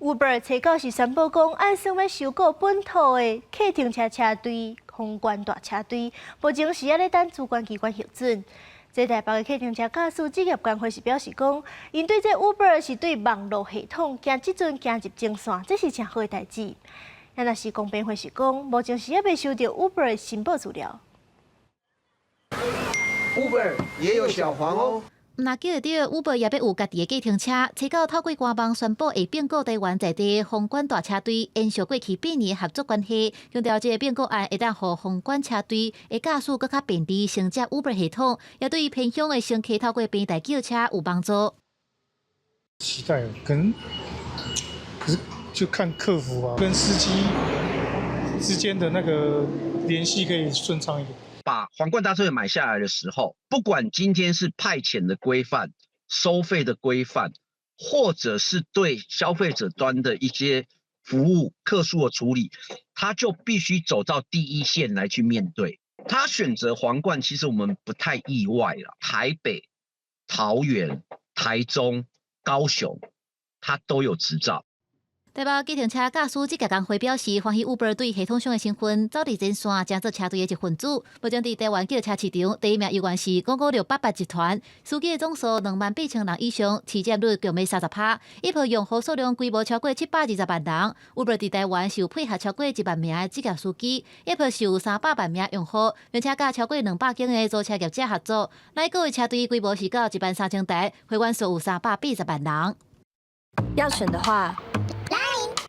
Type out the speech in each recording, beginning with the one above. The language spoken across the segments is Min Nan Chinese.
Uber 初九是宣布講，按算欲收購本土的計程車車隊皇冠大車隊，目前是猶咧等主管機關核准。這台北的計程車駕駛職業工會是表示講，𪜶對這 Uber 是對網路系統驚這陣行入前線，這是誠好的代誌。若是公平會是講，目前是猶未收著 Uber 的申報資料。 Uber 也有小黃哦。毋若叫會著 Uber 也欲有家己的計程車，初九透過官網宣布會併購台灣在地皇冠大車隊，延續過去8年合作關係，強調這个併購案會當予皇冠車隊的駕駛閣較便利，承接 Uber 系統，也對偏鄉的乘客透過平台叫車有幫助。期待，可能可是就看客服啊，跟司機之間的那個聯繫可以順暢一點。把皇冠大車隊買下來的時候，不管今天是派遣的規範、收費的規範，或者是對消費者端的一些服務、客訴的處理，他就必須走到第一線來去面對。他選擇皇冠，其實我們不太意外啦。台北、桃園、台中、高雄，他都有執照。台北計程車駕駛職業工會表示，歡喜 Uber 對系統商的身份走佇前線，成做車隊的一份子。目前佇台灣叫車市場，第一名猶原是556888集團，司機的總數28,000人以上，市佔率共欲30%，一部用戶數量規模超過720萬人。Uber 佇台灣是有配合超過1萬名的職業司機，一部是有300萬名用戶，並且佮超過200間的租車業者合作。來購的車隊規模是到1萬3千台，會員數有380萬人。要選的話。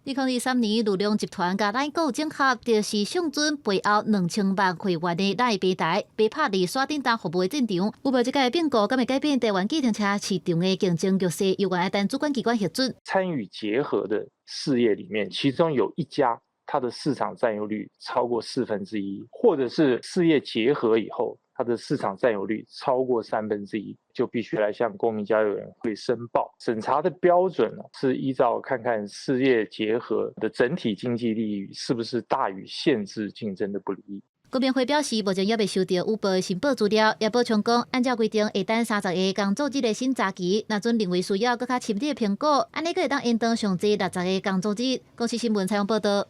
2023年，鷺龍集團佮 LINE GO 整合，就是上陣背後2000萬會員的 LINE 平台，被拍佇刷頂單服務的戰場。有無這個併購，敢會改變台灣計程車市場的競爭局勢？猶原愛等主管機關核准。參與結合的事業裡面，其中有一家，它的市場佔有率超過1/4，或者是事業結合以後，它的市場佔有率超過1/3，就必須來向公平交易委員會申報。審查的標準呢，是依照看看事業結合的整體經濟利益是不是大於限制競爭的不利益。公平會表示，目前猶未收著 Uber 申報資料，也補充講，按照規定會等30個工作日的審查期，若準認為需要閣較深入的評估，按呢閣會當延長上濟60個工作日。公視新聞採訪報導。